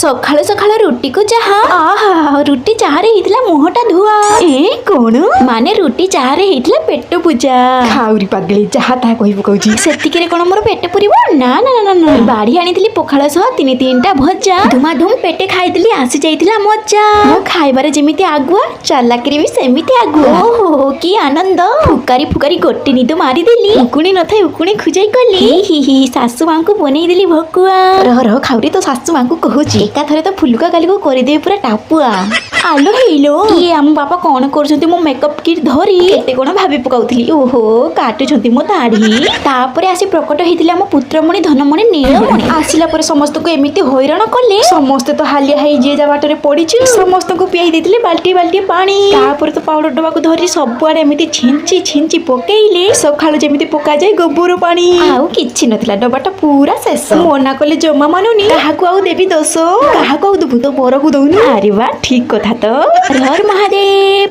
ସକାଳୁ ସକାଳୁ ରୁଟିକୁ ଚାହା। ଆହା, ରୁଟି ଚାହାରେ ହେଇଥିଲା ମୁହଁଟା ଧୁଆ। ଏ କଣ ମାନେ, ରୁଟି ଚାହାରେ ହେଇଥିଲା ପେଟ ପୂଜା। ଖାଉରି ପାଗଳି, ଯାହା ତାହା କହି ପକାଉଛି। ସେତିକିରେ କଣ ମୋର ପେଟ ପୁରିବ? ନା ନା ନା ନା ନା, ବାଢି ଆଣିଥିଲି ପଖାଳ ସହ ତିନି ତିନିଟା ଭଜା। ଧୁମାଧୁମ ପେଟେ ଖାଇଦେଲି, ଆସି ଯାଇଥିଲା ମଜା। ମୋ ଖାଇବାରେ ଯେମିତି ଆଗୁଆ, ଚାଲାକିରେ ବି ସେମିତି ଆଗୁଆ। ଓହୋ, କି ଆନନ୍ଦ! ଫୁକାରି ଫୁକାରି ଗୋଟେ ନିଦ ମାରିଦେଲି। ଉକୁଣି ନଥାଏ ଉକୁଣି ଖୁଜାଇ କଲି। ହି ହି ହି, ଶାଶୁ ମାଙ୍କୁ ବନେଇଦେଲି ଭକୁଆ। ରହ ରହ ଖାଉରି, ତୋ ଶାଶୁ ମାଙ୍କୁ କହୁଛି। ଏକାଥରେ ତ ଫୁଲୁକା ଗାଲିକୁ କରିଦେବି ପୁରା ଟାପୁଆ। ଆଲୋ ହେଇଲୋ, ଇଏ ଆମ ବାପା କଣ କରୁଛନ୍ତି? ମୋ ମେକଅପ୍ କିଟ୍ ଧରି କେତେ କଣ ଭାବି ପକାଉଥିଲି। ଓହୋ, କାଟୁଛନ୍ତି ମୋ ଦାଢି। ତାପରେ ଆସି ପ୍ରକଟ ହେଇଥିଲେ ଆମ ପୁତ୍ରମଣି, ଧନମଣି, ନୀଳମଣି। ଆସିଲା ପରେ ସମସ୍ତଙ୍କୁ ଏମିତି ହଇରାଣ କଲେ, ସମସ୍ତେ ତ ହାଲିଆ ହେଇ ଯିଏ ଯା ବାଟରେ ପଡିଛୁ। ସମସ୍ତଙ୍କୁ ପିଆଇ ଦେଇଥିଲେ ବାଲ୍ଟି ବାଲ୍ଟି ପାଣି। ତାପରେ ତ ପାଉଡର ଡବାକୁ ଧରି ସବୁଆଡେ ଏମିତି ଛିଞ୍ଚି ଛିଞ୍ଚି ପକେଇଲେ, ସକାଳୁ ଯେମିତି ପକାଯାଏ ଗୋବର ପାଣି। ଆଉ କିଛି ନଥିଲା, ଡବାଟା ପୁରା ଶେଷ। ମନା କଲେ ଜମା ମାନୁନି। କାହାକୁ ଆଉ ଦେବି ଦୋଷ? କାହାକୁ ଆଉ ଦେବୁ? ତ ବରକୁ ଦଉନୁ। ଆରେ ବା, ଠିକ କଥା ତ। ହର ମହାଦେବ।